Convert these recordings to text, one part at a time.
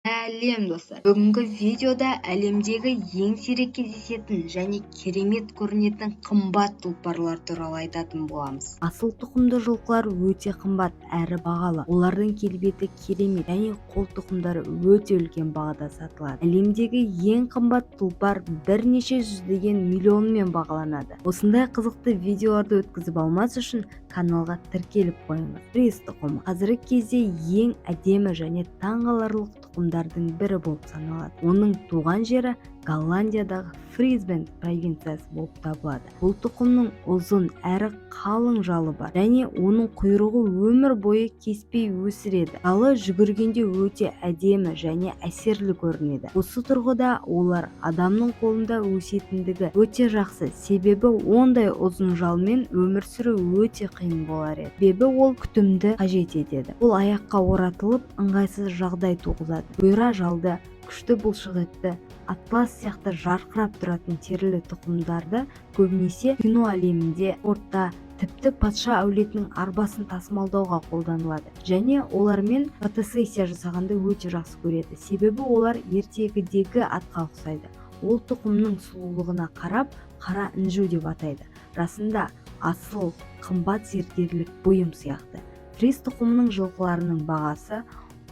Сәлем, достар! Бүгінгі видеода әлемдегі ең сирек кездесетін және керемет көрінетін қымбат тұлпарлар туралы айтатын боламыз. Асыл тұқымды жылқылар өте қымбат әрі бағалы. Олардың келбеті керемет және қол тұқымдары өте үлкен бағада сатылады. Әлемдегі ең қымбат тұлпар бірнеше жүздеген миллионмен бағаланады. Осындай қызықты видеоларды өткізіп алмас үшін каналға тіркеліп қойыңыз. Фриз тұқымы қазіргі кезде ең әдемі және таңғаларлық тұқымдардың бірі болып саналады. Оның туған жері Голландиядағы Фризбенд провинциясы болып табылады. Бұл тұқымның ұзын әрі қалың жалы бар және оның құйрығы өмір бойы кеспей өсіреді. Жалы жүгіргенде өте әдемі және әсерлі көрінеді. Осы тұрғыда олар адамның қолында өсетіндігі өте жақсы, себебі ондай ұзын жалмен өмір сүру өте қиын болар еді, себебі ол күтімді қажет етеді. Ол аяққа оратылып, ыңғайсыз жағдай туғызады. Бұйра жалды, күшті бұлшықетті, атлас сияқты жарқырап тұратын терілі тұқымдарды көбінесе кино әлемінде, спортта, тіпті патша әулетінің арбасын тасымалдауға қолданылады және олармен фотосессия жасағанды өте жақсы көреді, себебі олар ертегідегі атқа ұқсайды. Ол тұқымның сұлулығына қарап, қара інжу деп атайды. Расында, асыл, қымбат зергерлік бұйым сияқты. Фриз тұқымының жылқыларының бағасы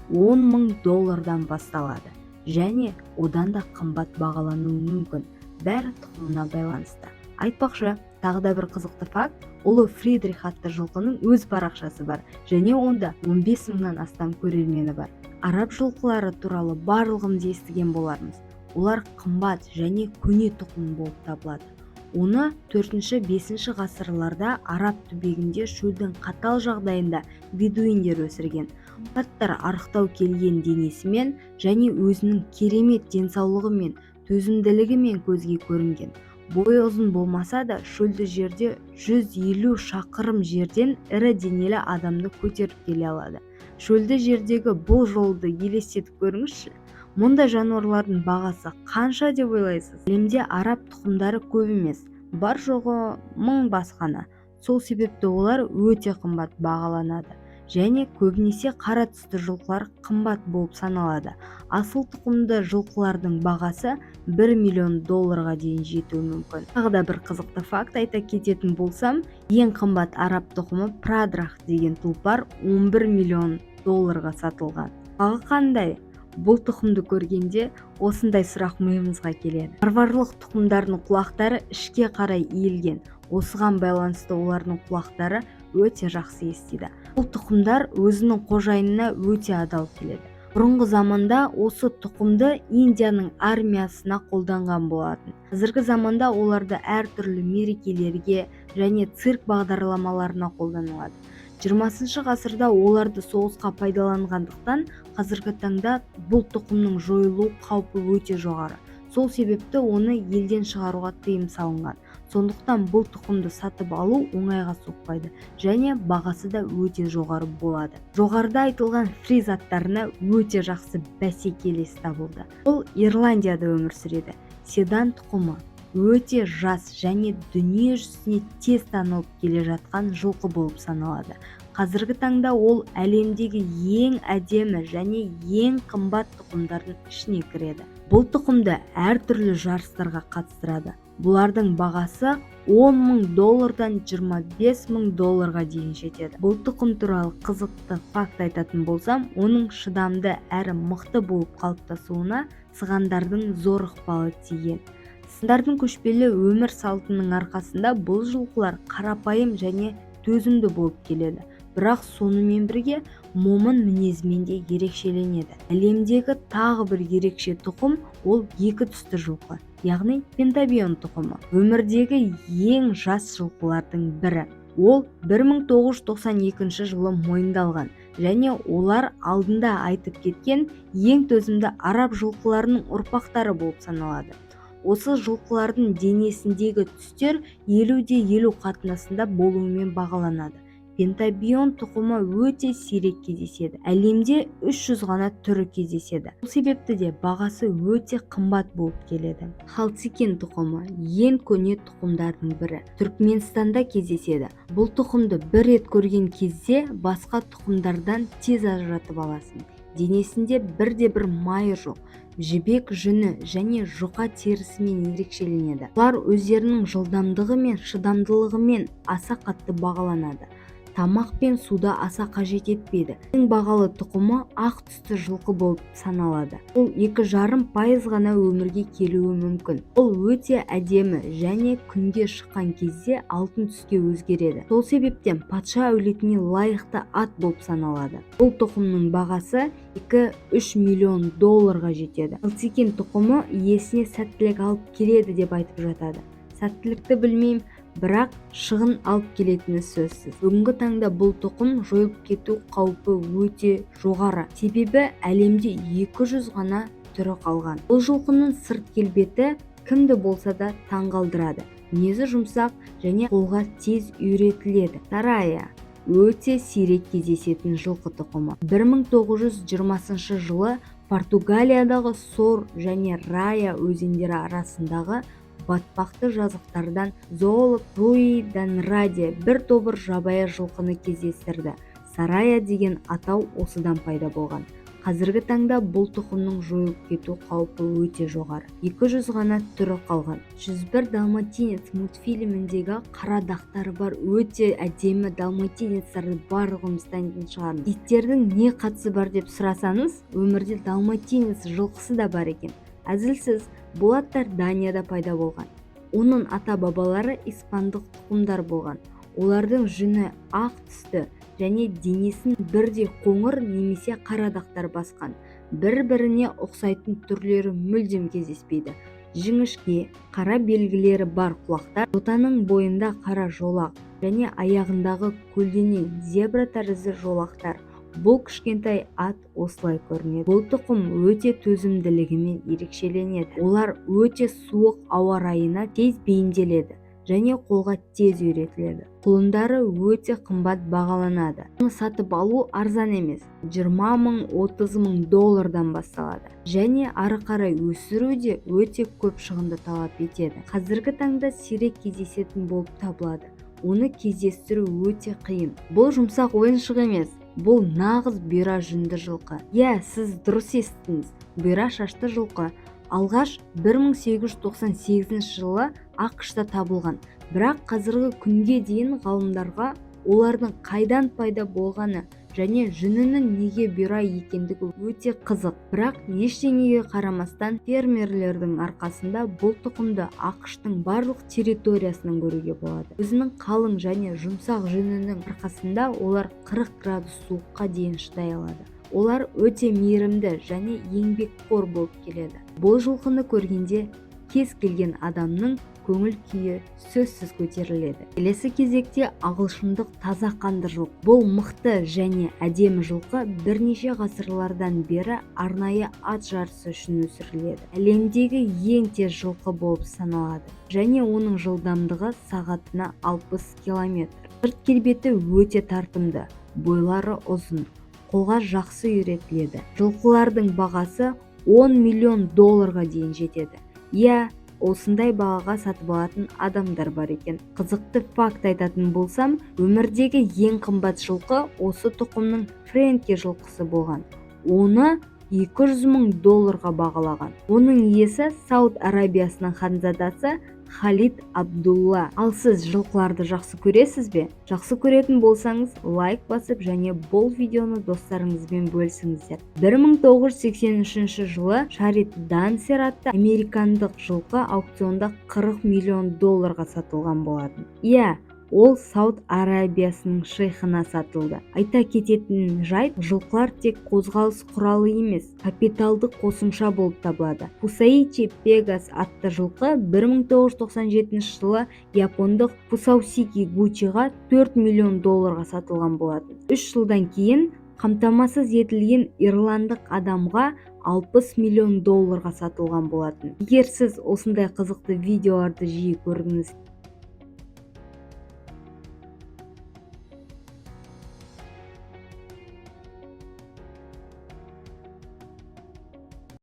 10 мың доллардан басталады және одан да қымбат бағалануы мүмкін, бәрі тұқымына байланысты. Айтпақшы, тағы да бір қызықты факт: Ұлы Фридрих атты жылқының өз парақшасы бар және онда 15 мыңнан астам көрермені бар. Араб жылқылары туралы барлығымыз естіген болармыз. Олар қымбат және көне тұқым болып табылады. Оны 4-5 ғасырларда араб түбегінде шөлдің қатал жағдайында бедуиндер өсірген. Аттар арықтау келген денесімен және өзінің керемет денсаулығымен, төзімділігімен көзге көрінген. Бойы ұзын болмаса да, шөлді жерде 150 шақырым жерден ірі денелі адамды көтеріп келе алады. Шөлді жердегі бұл жолды елестетіп көріңізші. Мұндай жануарлардың бағасы қанша деп ойлайсыз? Әлемде араб тұқымдары көп емес, бар жоғы 1000 бас қана. Сол себепті олар өте қымбат бағаланады және көбінесе қара түсті жылқылар қымбат болып саналады. Асыл тұқымды жылқылардың бағасы 1 миллион долларға дейін жетуі мүмкін. Тағы да бір қызықты факт айта кететін болсам, ең қымбат араб тұқымы Прадрах деген тұлпар 11 миллион долларға сатылған. Тағы қандай? Бұл тұқымды көргенде осындай сұрақ миымызға келеді. Варварлық тұқымдардың құлақтары ішке қарай иілген. Осыған байланысты олардың құлақтары өте жақсы естиді. Бұл тұқымдар өзінің қожайынына өте адал келеді. Бұрынғы заманда осы тұқымды Индияның армиясына қолданған болатын. Қазіргі заманда оларды әртүрлі мерекелерге және цирк бағдарламаларына қолданылады. 20 ғасырда оларды соғысқа пайдаланғандықтан, қазіргі таңда бұл тұқымның жойылу қаупі өте жоғары. Сол себепті оны елден шығаруға тыйым салынған. Сондықтан бұл тұқымды сатып алу оңайға соқпайды және бағасы да өте жоғары болады. Жоғарыда айтылған фриз аттарына өте жақсы бәсекелес табылды. Ол Ирландияда өмір сүреді. Седан тұқымы өте жас және дүние жүзіне тез танылып келе жатқан жылқы болып саналады. Қазіргі таңда ол әлемдегі ең әдемі және ең қымбат тұқымдардың ішіне кіреді. Бұл тұқымды әртүрлі жарыстарға қатыстырады. Бұлардың бағасы 10 мың доллардан 25 мың долларға дейін жетеді. Бұл тұқым туралы қызықты факт айтатын болсам, оның шыдамды әрі мықты болып қалыптасуына сығандардың зор ықпалы тиген. Сығандардың көшпелі өмір салтының арқасында бұл жылқылар қарапайым және төзімді болып келеді, бірақ сонымен бірге момын мінезімен де ерекшеленеді. Әлемдегі тағы бір ерекше тұқым — ол екі түсті жылқы, яғни пентабион тұқымы. Өмірдегі ең жас жылқылардың бірі. Ол 1992 жылы мойындалған және олар алдында айтып кеткен ең төзімді араб жылқыларының ұрпақтары болып саналады. Осы жылқылардың денесіндегі түстер 50 де 50 қатынасында болуымен бағаланады. Пентабион тұқымы өте сирек кездеседі. Әлемде 300 ғана түрі кездеседі. Сол себепті де бағасы өте қымбат болып келеді. Халтекен тұқымы ең көне тұқымдардың бірі. Түркменстанда кездеседі. Бұл тұқымды бір рет көрген кезде басқа тұқымдардан тез ажыратып аласың. Денесінде бірде-бір майы жоқ, жібек жүні және жұқа терісімен ерекшеленеді. Олар өздерінің жылдамдығы мен шыдамдылығымен аса қатты бағаланады. Тамақ пен суды аса қажет етпейді. Ең бағалы тұқымы ақ түсті жылқы болып саналады. Ол 2,5% ғана өмірге келуі мүмкін. Ол өте әдемі және күнге шыққан кезде алтын түске өзгереді. Сол себептен патша әулетіне лайықты ат болып саналады. Бұл тұқымның бағасы 2-3 миллион долларға жетеді. Ахалтекин тұқымы иесіне сәттілік алып келеді деп айтып жатады. Сәттілікті білмеймін, бірақ шығын алып келетіні сөзсіз. Бүгінгі таңда бұл тұқым жойылып кету қаупі өте жоғары, себебі әлемде 200 ғана түрі қалған. Бұл жылқының сырт келбеті кімді болса да таңғалдырады. Мінезі жұмсақ және қолға тез үйретіледі. Сарая өте сирек кездесетін жылқы тұқымы. 1920 жылы Португалиядағы Сор және Рая өзендері арасындағы батпақты жазықтардан зоолог Руи Данраде бір тобыр жабайы жылқыны кездестірді. Сарая деген атау осыдан пайда болған. Қазіргі таңда бұл тұқымның жойылып кету қаупі өте жоғары. 200 ғана түрі қалған. 101 далматинец мультфильміндегі қара дақтары бар өте әдемі далматинецтерді барлығымыз танитын шығармыз. Иттердің не қатысы бар деп сұрасаңыз, өмірде далматинец жылқысы да бар екен. Әзілсіз, бұл аттар Данияда пайда болған. Оның ата-бабалары испандық тұқымдар болған. Олардың жүні ақ түсті және денесін бірдей қоңыр немесе қара дақтар басқан. Бір-біріне ұқсайтын түрлері мүлдем кездеспейді. Жіңішке қара белгілері бар құлақтар, жотаның бойында қара жолақ және аяғындағы көлденең зебра тәрізді жолақтар. Бұл кішкентай ат осылай көрінеді. Бұл тұқым өте төзімділігімен ерекшеленеді. Олар өте суық ауа райына тез бейімделеді және қолға тез үйретіледі. Құлындары өте қымбат бағаланады. Оны сатып алу арзан емес, 20 мың, 30 мың доллардан басталады. Және ары қарай өсіру де өте көп шығынды талап етеді. Қазіргі таңда сирек кездесетін болып табылады. Оны кездестіру өте қиын. Бұл жұмсақ ойыншық емес, бұл нағыз бұйра жүнді жылқы. Иә, сіз дұрыс естідіңіз, бұйра шашты жылқы. Алғаш 1898 жылы АҚШ-та табылған, бірақ қазіргі күнге дейін ғалымдарға олардың қайдан пайда болғаны және жүнінің неге бұйра екендігі өте қызық. Бірақ ештеңеге қарамастан фермерлердің арқасында бұл тұқымды АҚШ-тың барлық территориясынан көруге болады. Өзінің қалың және жұмсақ жүнінің арқасында олар 40 градус суыққа дейін шыдай алады. Олар өте мейірімді және еңбекқор болып келеді. Бұл жылқыны көргенде кез келген адамның көңіл күйі сөзсіз көтеріледі. Келесі кезекте ағылшындық таза қанды жылқы. Бұл мықты және әдемі жылқы бірнеше ғасырлардан бері арнайы ат жарысы үшін өсіріледі. Әлемдегі ең тез жылқы болып саналады және оның жылдамдығы сағатына 60 километр. Сырт келбеті өте тартымды, бойлары ұзын, қолға жақсы үйретіледі. Жылқылардың бағасы 10 миллион долларға дейін жетеді. Иә, осындай бағаға сатып алатын адамдар бар екен. Қызықты факт айтатын болсам, өмірдегі ең қымбат жылқы осы тұқымның Френки жылқысы болған. Оны 200 мың долларға бағалаған. Оның иесі Сауд Арабиясының ханзадасы Халид Абдулла. Ал сіз жылқыларды жақсы көресіз бе? Жақсы көретін болсаңыз, лайк басып және бұл видеоны достарыңызбен бөлісіңіздер. 1983 жылы Шарит Дансер атты американдық жылқы аукционда 40 миллион долларға сатылған болатын. Иә, ол Сауд Арабиясының шейхына сатылды. Айта кететін жайт, жылқылар тек қозғалыс құралы емес, капиталдық қосымша болып табылады. Фусаичи Пегас атты жылқы 1997 жылы япондық Фусаусики Гучиға 4 миллион долларға сатылған болатын. 3 жылдан кейін қамтамасыз етілген ирландық адамға 60 миллион долларға сатылған болатын. Егер сіз осындай қызықты видеоларды жиі көргіңіз